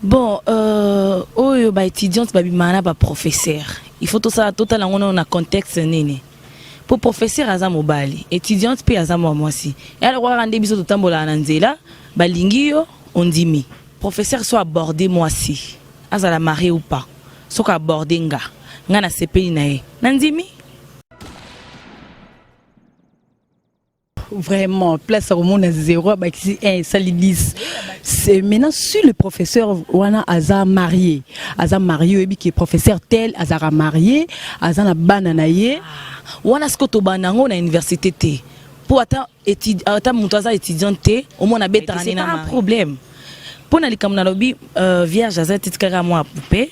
Bon, oyo ba étudiante babimaka na ba professeur, il faut tosala, totala yango nano na contexte nini, po professeur aza mobali, étudiante mpe aza mwa mwasi. Eya lokola kaka nde biso totambolaka na nzela, balingi yo, ondimi. Professeur so aborde mwasi, azala marié ou pas, soki aborde nga, nga nasepeli na ye, nandimi. Vraiment, place akomona 0, abakisi 1, esali 10. C'est maintenant, si le professeur wana aza marié, aza marié, oyebi ke professeur tel azalaka marié, aza na bana na ye. Wana sikoyo tobanda yango na université te, mpo ata ata moto aza étudiant te, omona abetaka nde na problème. Mpo na likambo nalobi, vierge aza te, tikaka mwa poupe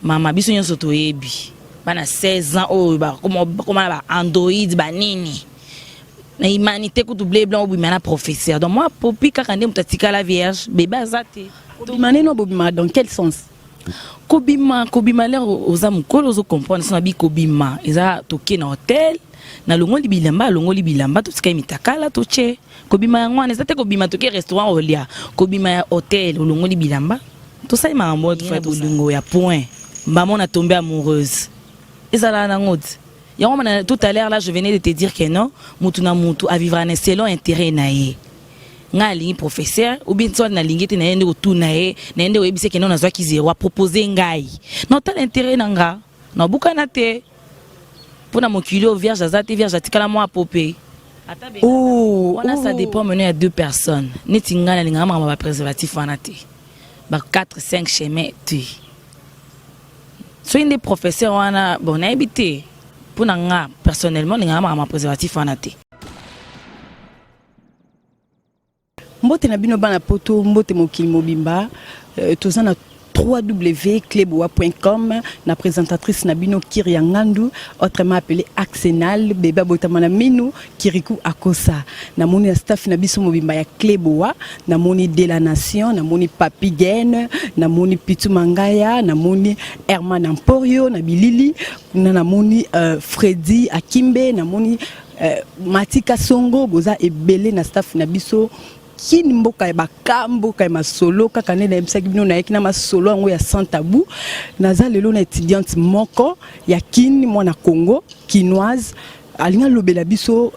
mama. Biso nyonso toyebi bana 16 ans oyo bakoma na ba android, banini na humanité kutu bleu blanc, obima na professeur. Donc moi, popi kaka nde moto atikala vierge, bebe aza te. Bobima neno, bobima dans quel sens? Kobima, kobima lere oza mokolo, ozocomprendre. So nabi kobima eza toke na hotel, nalongoli bilamba, alongoli bilamba, totikali mitakala, totie. Kobima yango wana eza te kobima toke restaurant olia. Kobima ya hotel, olongoli bilamba, tosali makambo oyo tofai. Bolingo ya point mbamo na tombe amoureuse ezalaka nango te. Yango mana, tout à l'heure là, je venais de te dire que non, mutu na mutu avivra na selon intérêt na ye. Ngai alingi professeur ou bien soit nalingi te, na ye nde kotuna ye, na ye nde koyebisa ke non, nazwaki zéro, apropose ngai, na otala intérêt na nga, nabukana te. Mpo na mokili oyo, vierge aza te, vierge atikala mwa pope. Oh, wana ça oh. dépend maintenant ya deux personnes. Neti ngai nalingaka makambo ya bapréservatif wana te, ba 4 5 chemin te. Soki nde professeur wana, bon, nayebi te. Mpo na nga personnellement, nalingaka makambo ya préservatif wana te. Mbote na bino bana poto, mbote mokili mobimba. Toza na www.cleboa.com na présentatrice na bino Kiria Ngandu, autrement appelé Arsenal bébé abotama na minu Kirikou Akosa. Namoni na staff na biso mobimba ya Cleboa, namoni de la nation, namoni Papi Gen, namoni Pitu Mangaya, namoni Herman Emporio na bilili kuna, namoni Freddy Akimbe, namoni Matika Songo. Boza ebele na staff na biso. Kini mboka ya baka, mboka ya masolo. Kaka nde nayebisaki bino, nayaki na masolo yango ya sans tabou. Naza lelo na étudiante moko ya Kini, mwana Congo, kinoise, alingi alobela biso.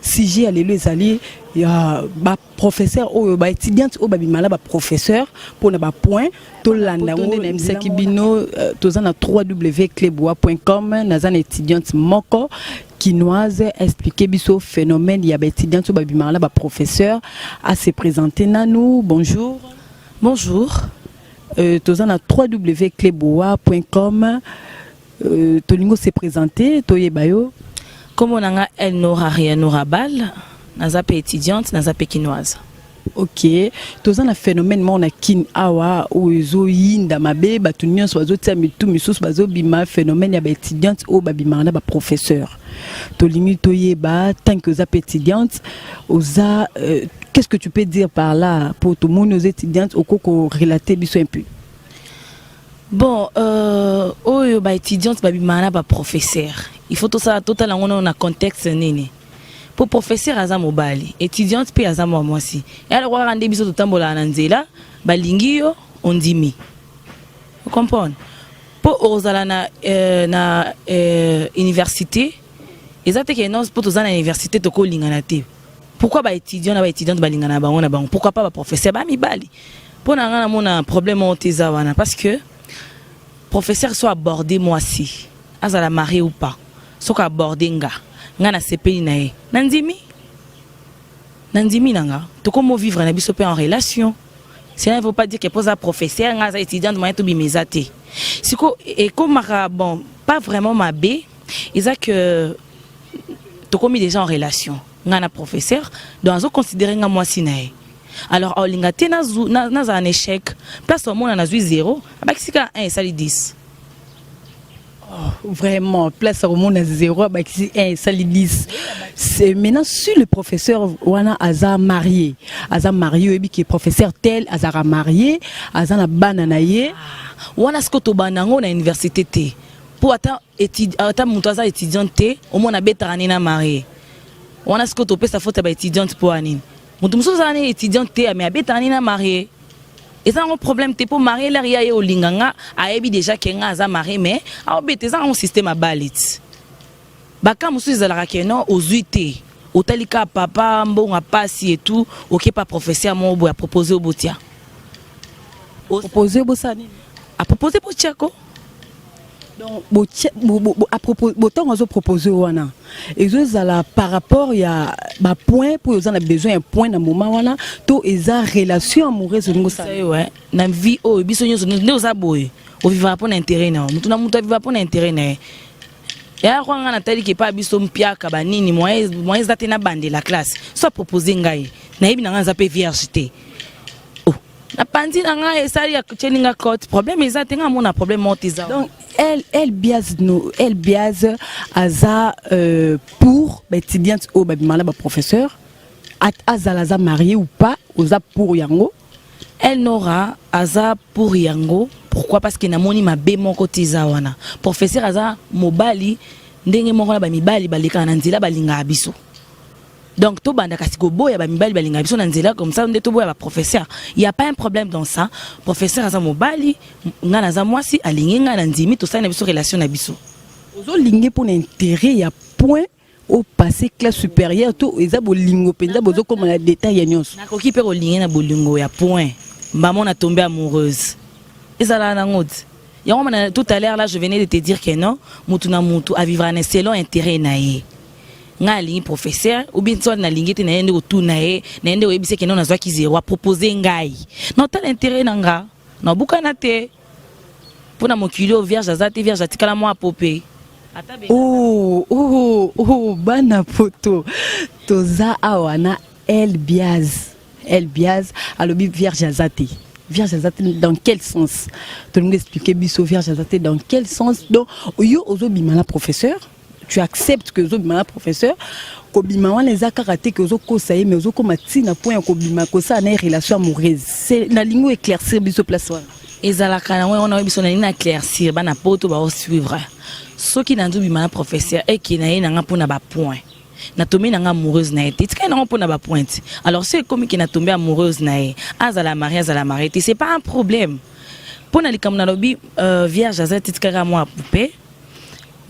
Sujet ya lelo ezali ya baprofesseur oyo, baétudiante oyo babima na baprofesseur mpona bapoint. Tolanda yango. Nayebisaki bino, toza na www.cleboa.com. Naza na étudiante moko kinoise, expliquer biso phénomène ya baétudiante oyo babimaka na baprofesseur. Ase présenter nanu. Bonjour. Bonjour. Toza na www.cleboa.com. Tolingi se présenter, toyeba yo. Kombo na nga Elnora Rianora Bal, naza mpe étudiante, naza mpe kinoise. Ok, toza na phénomène moko na Kine awa oyo ezoyinda mabe, bato nyonso bazotia mitu, misusu bazobima, phénomène ya baétudiante oyo babimaka na baprofesseur. Tolingi toyeba, tant que oza mpe étudiante, oza qu'est-ce que tu peux dire par là? Po tomoni oza étudiante, okoki korelate biso un peu? Bon, oyo baétudiante babimaka na baprofesseur, il faut tosala, totala yango nano na contexte nini, po professeur aza mobali, étudiante mpe aza mwa mwasi. Eya lokola kaka nde biso totambolaka na nzela, balingi yo, ondimi, comprendre. Mpo ozala na université, eza te ke non, mpo toza na université tokolingana te. Pourquoi baétudiant na baétudiante balingana na bango na bango? Pourquoi pas baprofesseur bamibali? Mpo na ngai, namona problème oyo te eza wana, parce que professeur so aborde mwasi, azala marié ou pas, soki aborde nga, nga nasepeli na ye, nandimi, nandimi na nga, tokomo vivre na biso mpe en relation. Cela ne veut pas dire que poza professeur, nga aza étudiante, moyen tobima eza te. Siko ekomaka, bon, pas vraiment mabe, eza que tokomi déjà en relation, nga na professeur, donc azoconsidere nga mwasi na ye. Alors aolinga te nazala na échec. Place omona nazwi 0, abakisi kaka 1, esali 10. Oh, vraiment, place akomona 0, abakisi 1, esali 10. C'est maintenant, si le professeur wana aza marié, aza marié, oyebi ke professeur tel azalaka marié, aza na bana na ye. Wana sikoyo tobanda yango na université te, mpo ata ata moto aza étudiante te, omona abetaka nde na marié. Wana sikoyo topesa faute ya baétudiante mpo ya nini? Moto mosusu azala ne étudiante te, mais abetaka nde na marié. Eza yango problème te, mpo marié lere ya ye olinga nga, ayebi déjà ke nga aza marié, mais aobeta. Eza yango système abali ti baka mosusu ezalaka ke non, ozwi te, otali kaka papa mbongo apasi et tout, okepa professeur moko boye apropose obotia. Propose bosala nini? Apropose botiako. Donc botango azopropose wana, ezozala par rapport ya bapoint mpo oza na besoin ya point na moment wana, to eza relation amoureuse olingi osala? Ouais, na vie oyo biso nyonso nde oza boye, ovivaka mpo na intérêt na yo. Motu na motu avivaka mpo na intérêt na ye. Eya kwa nga natali ke epa biso mpiaka banini, moyen eza te, nabandela classe. So apropose ngai, nayebi na ngai naza mpe vierge te. Oh, napanzi na ngai, esali atieli nga cote, problème eza te. Ngai amona problème moko te eza. Donc elle biase no, elle biase aza pour baétudiante oyo babimaka na baprofesseur, azala aza marié ou pas, oza pour yango? Elle Nora aza pour yango. Pourquoi? Parce que namoni mabe moko te eza wana. Professeur aza mobali ndenge moko na bamibali balekaka na nzela, balingaka biso. Donc tobanda kasi koboya bamibali balingaka biso na nzela comme ça nde toboya baprofesseur? Y a pas un problème dans ça. Professeur aza mobali, ngai naza mwasi, alingi ngai na ndimi, tosali na biso relation na biso. Ozolingi mpo na intérêt ya point opasser classe supérieure, to eza bolingo mpenza bozokóma na détail ya nyonso? Nakoki mpe kolingi na bolingo ya point, mbamo na tombé amoureuse, ezalaka nango ti yango. Mana tout à l'heure là, je venais de te dire que non, mutu na mutu avivra na selon intérêt na ye. Ngai alingi professeur ou bien soit nalingi te, na ye nde kotuna ye, na ye nde koyebisa ke non, nazwaki zéro, apropose ngai, na otala intérêt na nga, nabukana te. Mpo na mokili oyo vierge aza te, vierge atikala mwa pope. Oh, bana poto, toza awa na El Biaz. El Biaz alobi vierge aza te. Vierge aza te dans quel sens? Tolingi expliquer biso vierge aza te dans quel sens. Donc yo ozobima na professeur, tu acceptes que ozobima na professeur. Kobima wana eza kaka te ke ozokosa ye, mais ozokóma ntina point ya kobima, kosala na ye relation amoureuse. Nalingi oéclaircir biso place wana. Ezalaka nango yango nayebi biso. Nalingi na éclaircir bana poto baosuivre. Soki nazobima na professeur, eke na ye nanga mpona bapoint, natombe nanga amoureuse na ye te, etikali nango mpona bapointe. Alors so ekomi ke natombe amoureuse na ye, azala marié, azala marié te, c'est pas un problème. Mpo na likambo nalobi vierge aza te, tikaka mwa poupée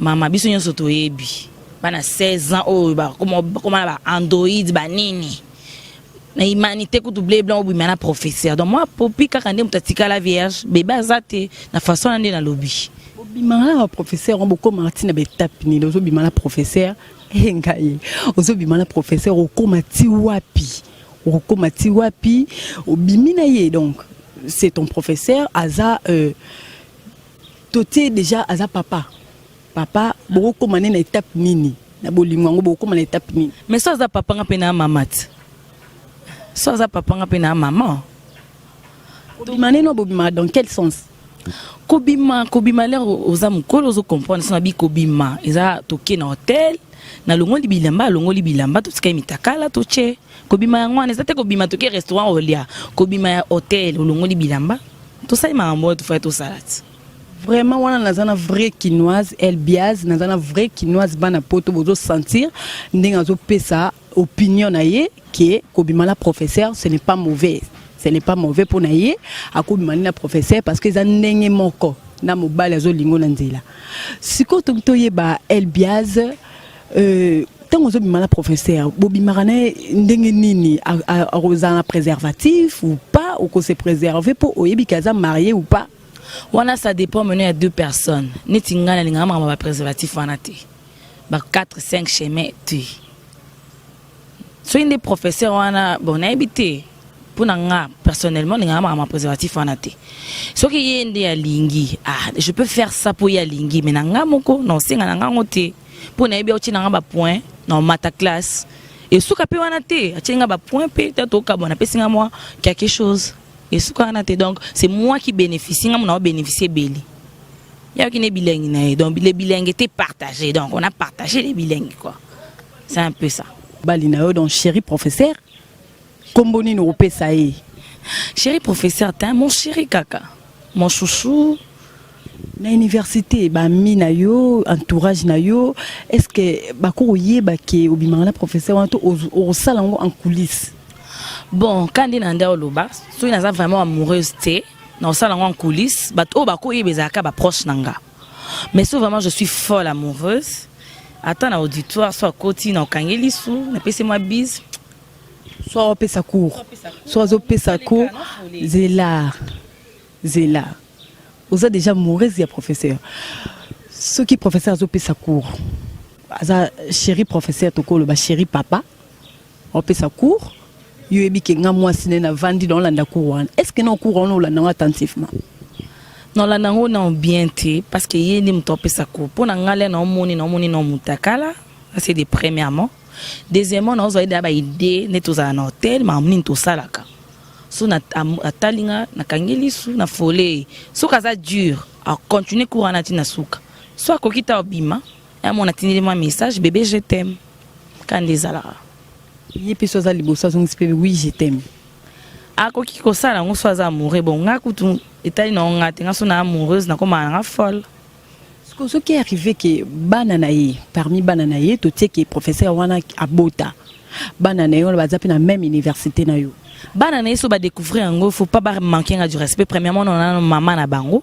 mama. Biso nyonso toyebi bana 16 ans oyo bakoma na baandroid banini na humanité kutu bleu blanc, obima na professeur. Donc mwa popi kaka nde moto atikala vierge, bebe aza te. Na façon wana nde nalobi. Bobimaka na baprofesseur wana, bokomaka ntina baétape nini? Ozobima na professeur e ngai, ozobima na professeur, okóma ti wapi? Okóma ti wapi? Obimi na ye, donc c'est ton professeur, aza totie déjà aza papa. Papa, bokokóma nde na étape nini na bolingo yango? Bokokóma na étape nini? Mais so aza papa, nga mpe na mama ti. So aza papa, nga mpe na mama. Kobima nini? Bobima dans quel sens? Kobima, kobima lere oza mokolo, ozocomprendre. So nabi kobima eza toke na hotel, nalongoli bilamba, alongoli bilamba, totikali mitakala, totie. Kobima yango wana eza te kobima toke restaurant olia. Kobima ya hotel, olongoli bilamba, tosali makambo oyo tofai tosala ti. Vraiment wana naza na vraie Kinoise, El Biaz. Naza na vraie Kinoise. Bana poto, bozosentir ndenge azopesa opinion na ye ke kobima na professeur, ce n'est pas mauvais. Ce n'est pas mauvais mpo na ye akobima nde na professeur, parce que eza ndenge moko na mobali azolingo na nzela. Sikoyo toki toyeba, El Biaz, ntango ozobima na professeur, bobimaka na ye ndenge nini? Akozala na préservatif ou pas? Okose préserver mpo oyebi ke aza marié ou pas? Wana ça dépend maintenant ya deux personnes. Neti ngai nalingaka makambo ya bapréservatif wana te, ba 4 5 chemin te. Soki nde professeur wana, bon, nayebi te. Mpo na nga personnellement, nalingaka makambo ya préservatif wana te. Soki ye nde alingi, ah, je peux faire ça mpo ye alingi, mais na nga moko na osenga na ngango te, mpo nayebi aotie na nga bapoint na omata classe, esuka mpe wana te. Atie nga bapoint mpe te, tokabwana, apesi nga mwa quelque chose, esuka wana te. Donc c'est moi qui bénéficie, nga mona obénéficie ebele yaki ne bilengi na ye. Donc les bilengi étaient partagés, donc on a partagé les bilengi quoi, c'est un peu ça. Bali na yo, donc chéri professeur, kombo nini okopesa ye? Chéri professeur tin, mon chéri kaka, mon chouchou. Na université, bami na yo, entourage na yo, est ce que bakokoyeba ke obimaka na professeur wana, to okosala yango en coulisse? Bon, ka nde na nde oloba, soki naza vraiment amoureuse te, naosala yango en coulisse. Bato oyo bakoyeba ezalaka baproche na nga, mais so vraiment je suis folle amoureuse, ata na auditoire, so akoti na okangi lisu, napesi mwa bise. So aopesa cours, so azopesa cours, zela, zela, oza déjà amoureuse ya professeur. Soki professeur azopesa cours, aza chéri professeur, tokoloba chéri papa, opesa cours, yo oyebi ke nga mwasi nde navandi na olanda cours wana, est ce que na cours wana olanda yango attentivement? Nolanda yango na bien te, parce que ye nde moto apesa cours. Mpo na ngai le naomoni na motakala, ça c'est de premièrement. Deuxièmement, naozwa ye deya baidée nde tozala na hotel, makambo nini tosalaka. So atali nga, nakangi lisu na fole. Soki aza dur, acontinue cours wana ntina suka. So akoki ta obima, amona atindeli mwa message: "Bébé, je t'aime." Ka nde ezalaka. Ye mpe so aza liboso, azongisi mpe: "Oui, je t'aime." Akoki kosala yango so aza amoureux. Bon, nga kutu etali na nga te. Nga so na amoureuse, nakomaka nanga folle. Sikoyo soki arrivé ke bana na ye, parmi bana na ye, totie ke professeur wana abota bana na ye wana baza mpe na même université na yo? Bana na ye so badécouvrir yango, faut pas bamanquer nga du respect. Premièrement, nona mama na bango,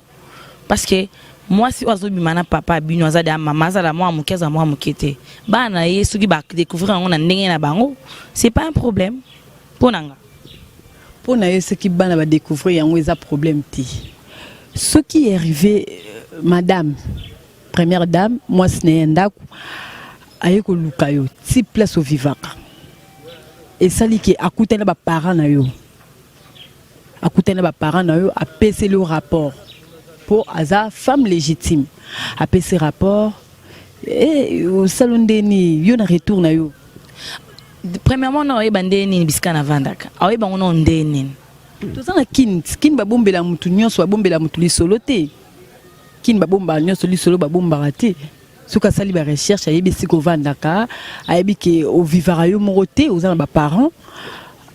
parce que mwasi oyo azobima na papa bino aza deya mama, azala mwa moke, azala mwa moke te. Bana na ye soki badécouvrir yango na ndenge na bango, c'est pas un problème mpo na nga. Mpo na ye, soki bana badécouvrir yango, eza problème te. Soki arrivé madame première dame, mwasi na ye ya ndako, aye koluka yo ti place ovivaka, esali ke akutani na baparent na yo, akutani na baparent na yo, apeseli yo rapport, mpo aza femme légitime, apesi rapport, osala ndeni yo na retour na yo? Premièrement, na oyeba nde nini bisika navandaka, aoyeba ngo nao nde nini? Toza na Kini. Kini babombela mutu nyonso, babombela mutu lisolo te. Kini babombaka nyonso, lisolo babombaka te. Soki asali barecherche, ayebi esika ovandaka, ayebi ke ovivaka yo moko te, oza na baparent,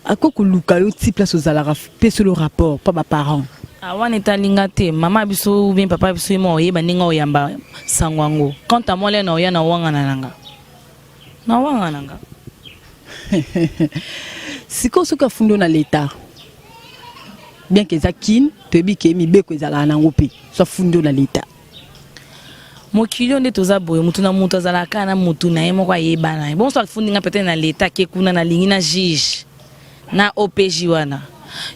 akoki koluka yo ti place ozalaka, pesi lo rapport mpa baparent. Wana etalinga te. Mama biso ou bien papa biso, ye mo oyeba ndenge oyamba sango yango. Quant à moi, le na oya na owangana nanga, na owanga nanga. Sikoyo soki afundi yo na Leta, bien ke eza Kine, toyebi ke mibeko ezalaka nango mpe, so afundi yo na Leta? Mokili oyo nde toza boye, mutu na mutu azalaka na mutu na ye moko ayebana ye. Bonso so afundi nga peut-être na Leta, ake kuna, nalingi na juge na OPJ wana,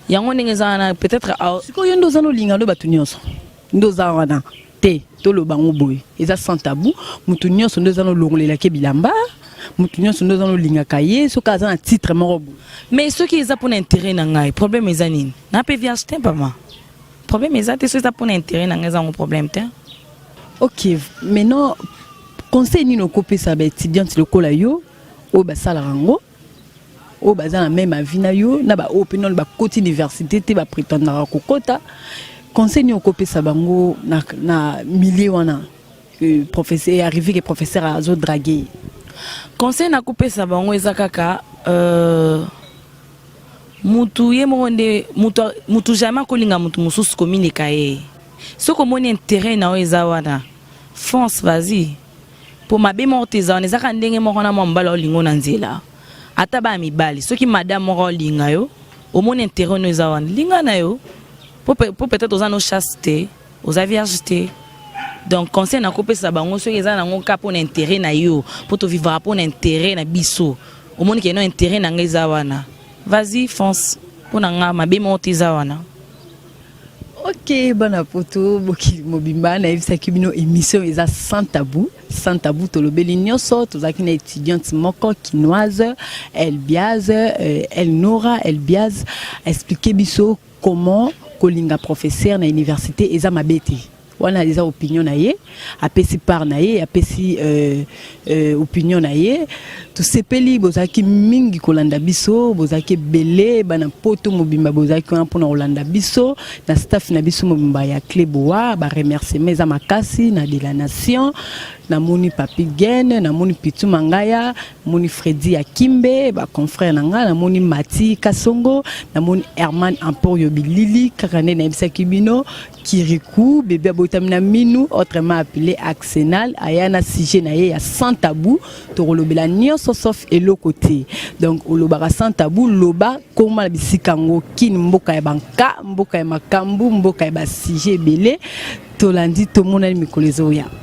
yango ndenge eza wana peut-être. Sikoyo yo nde oza nolinga ndo bato nyonso nde oza wana te. Toloba ngo boye, eza sans tabou. Motu nyonso nde oza nolongolelaki bilamba, motu nyonso nde oza nolingaka ye, soki aza na titre moko boye. Mais soki eza mpona intérêt na ngai, problème eza nini? Na mpe vierge te, pama problème eza te. So eza mpona intérêt na ngai, eza yango problème te. Ok, maintenant conseil nini okopesa baétudiante lokola yo, oyo basalaka yango, oyo baza na même avis na yo, na baoyo mpe nano bakoti université te, baprétendaka kokota? Conseil nini okopesa bango na milieu wana, professeur arrivé ke professeur azodrague? Conseil nakopesa bango eza kaka mutu ye moko nde mutu, mutu jamais akolinga mutu mosusu kominika ye. Soki omoni intérêt na yo eza wana, fonce, vas-y, mpo mabe moko te eza wana. Eza kaka ndenge moko na mwa mobali olingo na nzela, ata baya mibali. Soki madame moko olinga yo, omoni intérêt no eza wana, linga na yo, po peut-être oza no chaste te, oza vierge te. Donc conseil nakopesa bango, soki eza nango ka mpona intérêt na yo, mpo tovivaka mpona intérêt na biso, omoni ke no intérêt na ngai eza wana, vas-y, fonce. Mpo na nga, mabe moko te eza wana. Ok, bana Poto, mokili mobimba, nayebisaki bino émission eza sans tabou, sans tabou. Tolobeli nyonso. Tozalaki na étudiante moko kinoise, Elbiaz, Elnora Elbiaz, expliquer biso comment kolinga professeur na université eza mabe te. Wana eza opinion na ye, apesi part na ye, apesi opinion na ye. Tosepeli bozalaki mingi kolanda biso, bozalaki ebele, bana Poto mobimba bozalaki wana mpona kolanda biso, na staff na biso mobimba ya Clé Boa. Baremerciement eza makasi na de la nation. Namoni Papi Gen, namoni Pitu Mangaya, namoni Freddy Akimbe, ba confrère na nga, namoni Mati Kasongo, namoni Herman Emporio Bilili, kaka nde nayebisaki bino Kirikou, bébé abotami na minu, autrement appelé Arsenal, aya na sujet na ye ya sans tabou, tokolobela nyonso sauf eloko te. Donc olobaka sans tabou, loba koma na bisika yango kini, mboka ya banka, mboka ya makambo, mboka ya ba sujet ebele. Tolandi, tomonani mikolo ezoya.